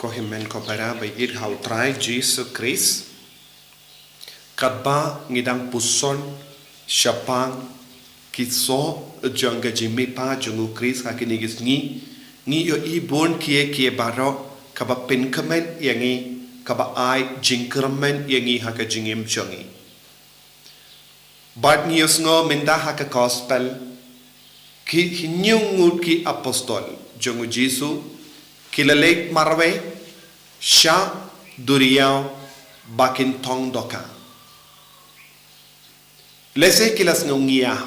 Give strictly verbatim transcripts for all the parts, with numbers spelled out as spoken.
Ko hynmen ko para ba ïeit ha u Trai Jisu Khrist. Katba ngi dang puson shaphang ki soh jong ka jingmihpat jong u Khrist ha kine ki sngi, ngi ïohi bun kiei kiei baroh kaba pynkmen ïa ngi, kaba ai jingkyrmen ïa ngi ha ka jingim jong ngi. Bad ngi ïohsngew mynta ha ka gospel, ki hynñiew ngut ki apostol jong u Jisu ki la leit marwei sha duriaw ba kin tong dohkha. Lehse ki la sngew ngiah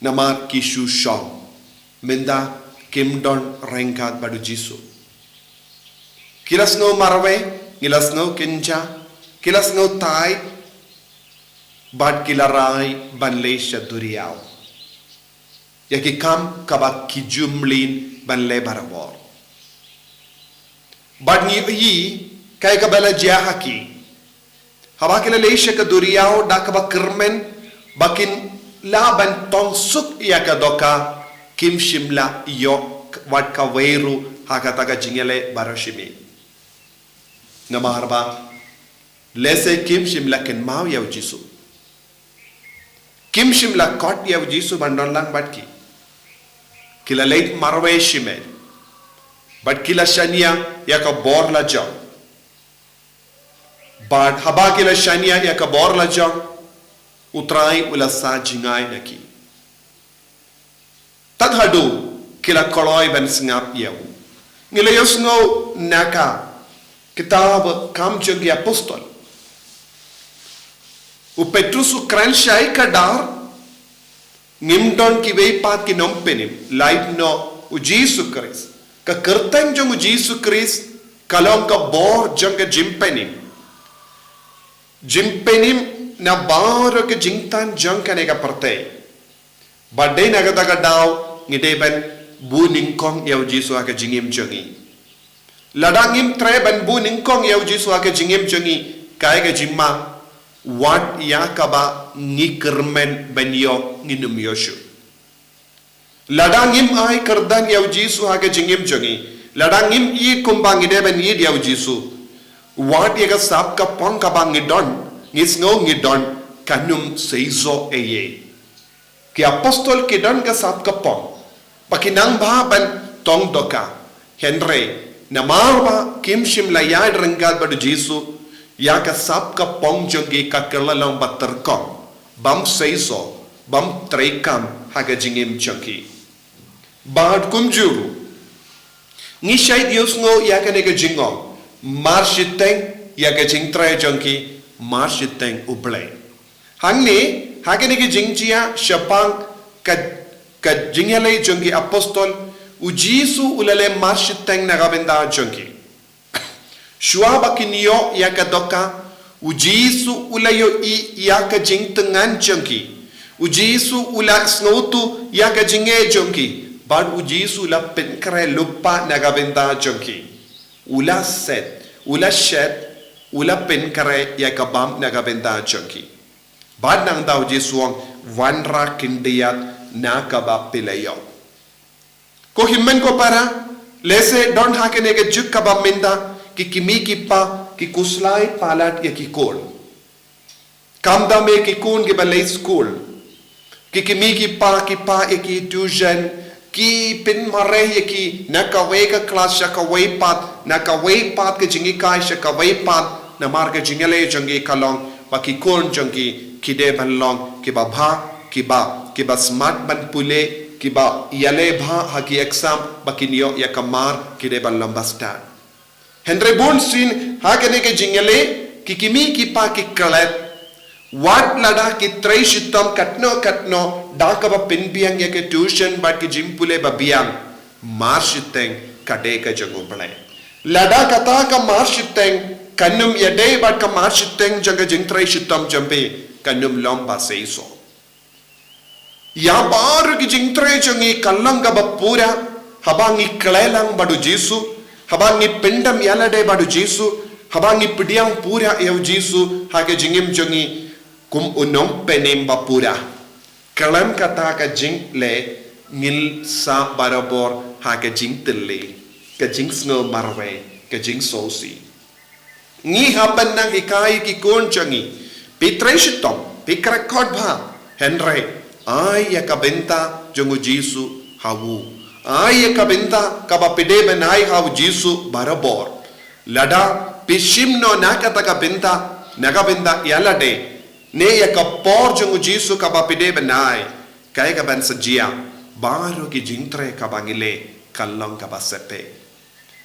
namar ki shu shong, mynta kim don ryngkat bad u Jisu. Ki la sngew marwei, ki la sngew kynjah, ki la sngew tai, bad ki la rai ban leit sha duriaw ïa ki kam kaba ki ju mlien ban leh barabor. Bad ngi ïohi kaei kaba la jia ha ki. Haba ki la leit sha ka duriaw da kaba kyrmen ba kin lah ban tong suk ïa ka dohkha, kim shym la ïoh wat kawei ruh ha kata ka jingïaleh baroh shi miet. Namar ba lehse kim shym la kynmaw ïa u Jisu. Kim shym la khot ïa u Jisu ban don lang bad ki. Ki la leit marwei shimet. Bad ki la shaniah ïa ka bor lajong. Bad haba ki la shaniah ïa ka bor lajong, u Trai u la sah jngai na ki. Tad haduh ki la kloi ban sngap ïa u. Ngi la ïohsngew na ka kitab Kam jong ki Apostol, u Petrus u kren shai ka dar, ngim don kiwei pat ki nongpynim, lait noh u Jisu Khrist. Ka kyrteng jong u Jisu Khrist ka long ka bor jong ka jingpynim. Jingpynim na baroh ka jingthan jong kane ka pyrthei. Bad dei na kata ka daw ngi dei ban buh nyngkong ïa u Jisu ha ka jingim jong ngi. Lada ngim treh ban buh nyngkong ïa u Jisu ha ka jingim jong ngi, kaei ka jingma, wat ïa kaba ngi kyrmen ban ïoh ngin ym ïoh shuh. Lada ngim ai kyrdan ïa u Jisu ha ka jingim jong ngi, lada ngim ïeit kumba ngi dei ban ïeit ïa u Jisu, wat ïa ka sap ka pong kaba ngi don, ngi sngew ngi don, kan ym seisoh ei ei. Ki apostol ki don ka sap ka pong ba ki nang bha ban tong dohkha. Hynrei namar ba kim shym la ïaid ryngkat bad u Jisu, ïa ka sap ka pong jong ki ka kylla long ba tyrkhong, bym seisoh, bym treikam ha ka jingim jong ki. Bad kumjuh ruh ngi shait ïohsngew ïa kane ka jingong, mar shiteng ïa ka jingtrei jong ki, mar shiteng U Blei. Hangne ha kane ka jingjia shaphang ka, ka jingïaleh jong ki apostol, u Jisu u la leh mar shiteng na ka bynta jong ki. Shuwa ba kin ïoh ïa ka dohkha, u Jisu u la ïohi ïa ka jingtyngan jong ki. U Jisu u la sngewthuh ïa ka jingeh jong ki. Bad u Jisu u la pynkhreh lypa na ka bynta jong ki. U la set, u la shet, u la pynkhreh ïa ka bam na ka bynta jong ki. Bad nangta u Jisu u ong, wanrah khyndiat na kaba phi la ïoh. Ko hynmen ko para, lehse don ha kane ka juk kaba mynta, ki kmie ki kpa ki khuslai palat ïa ki khun. Khamtam ïa ki khun kiba leit skul. Ki kmie ki kpa ki phah ïa ki tuition, ki pynmareh ïa ki na kawei ka klas sha kawei pat, na kawei pat ka jinghikai sha kawei pat, namar ka jingïaleh jong ki ka long ba ki khun jong ki ki dei ban long kiba bha, kiba, kiba smat ban pule, kiba ïaleh bha ha ki exam, ba kin ïoh ïa ka mar, ki dei ban long ba stad. Hynrei bunsien ha kane ka jingïaleh, ki kmie ki kpa ki klet. Wat lada ki trei shitom katno katno da kaba pynbiang ïa ka tuition bad ka jingpule ba biang, mar shiteng ka dei ka jong U Blei. Lada kata ka mar shiteng kan ym ïadei bad ka mar shiteng jong ka jingtrei shitom jong phi, kan ym long ba seisoh. Ïa baroh ki jingtrei jong ngi kan long kaba pura haba ngi khleh lang bad u Jisu, haba ngi pyndem ïalade bad u Jisu, haba ngi pdiang pura ïa u Jisu ha ka jingim jong ngi kum u nongpynim ba pura. Khlem kata ka jingleh ngin sah barabor ha ka jingtylli. ka jingsngew marwei, ka jingsngewsih. Ngi hap ban nang hikai ki khun jong ngi, phi trei shitom, phi kyrkhu bha, hynrei ai ïa ka bynta jong u Jisu ha u. Ai ïa ka bynta kaba phi dei ban ai ha u Jisu barabor. Lada phi shim noh na kata ka bynta, na ka bynta ïa lade, ne ïa ka por jong u Jisu kaba phi dei ban ai, kaei kaban sa jia? Baroh ki jingtrei kaba ngi leh kan long kaba sep,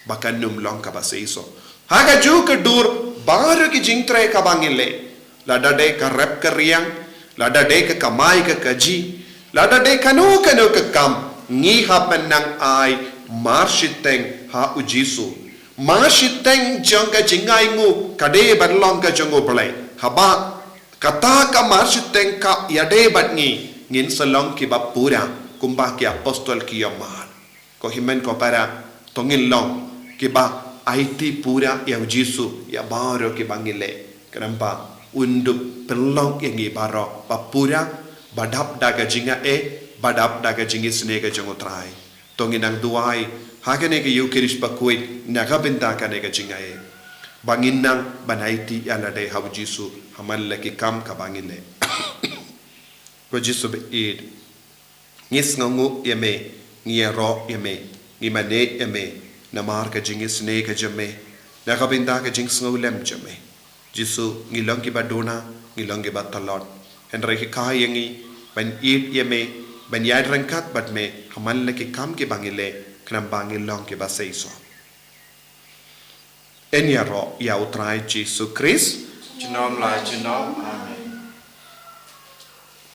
ba kan ym long kaba seisoh. Ha kajuh ka dur, baroh ki jingtrei kaba ngi leh, lada dei ka rep ka riang, lada dei ka kamai ka kajih, lada dei kano kano ka kam, ngi hap ban nang ai marshiteng ha u Jisu. Marshiteng jong ka jingainguh ka dei ban long ka jong u Blei. Haba kata ka marshiteng ka ïadei bad ngi, ngin sa long kiba pura, kumba ki apostol ki ïoh mad. Ko hynmen ko para, to ngin long kiba aiti pura ïa u Jisu ïa baroh kiba ngi leh, khnang ba un dup pynlong ïa ngi baroh ba pura, ba dap da ka jingaei, ba dap da ka jingisynei ka jong u Trai. To ngin nang duwai ha kane ka Ïukharist bakhuid na ka bynta kane ka jingaei, ba ngin nang ban aiti ïa lade ha u Jisu ha man la ki kam kaba ngi leh. Ko Jisu ba ïeit, ngi sngewnguh ïa me, ngi ïaroh ïa me, ngi mane ïa me namar ka jingisynei ka jong me, na ka bynta ka jingsngewlem jong me. Jisu, ngi long kiba duna, ngi long kiba tlot, hynrei hikai ïa ngi ban ïeit ïa me, ban ïaid ryngkat bad me ha man la ki kam kiba ngi leh, khnang ba ngi long kiba seisoh. Yn ïaroh ïa u Trai Jisu Khrist. Junom la junom. Amen.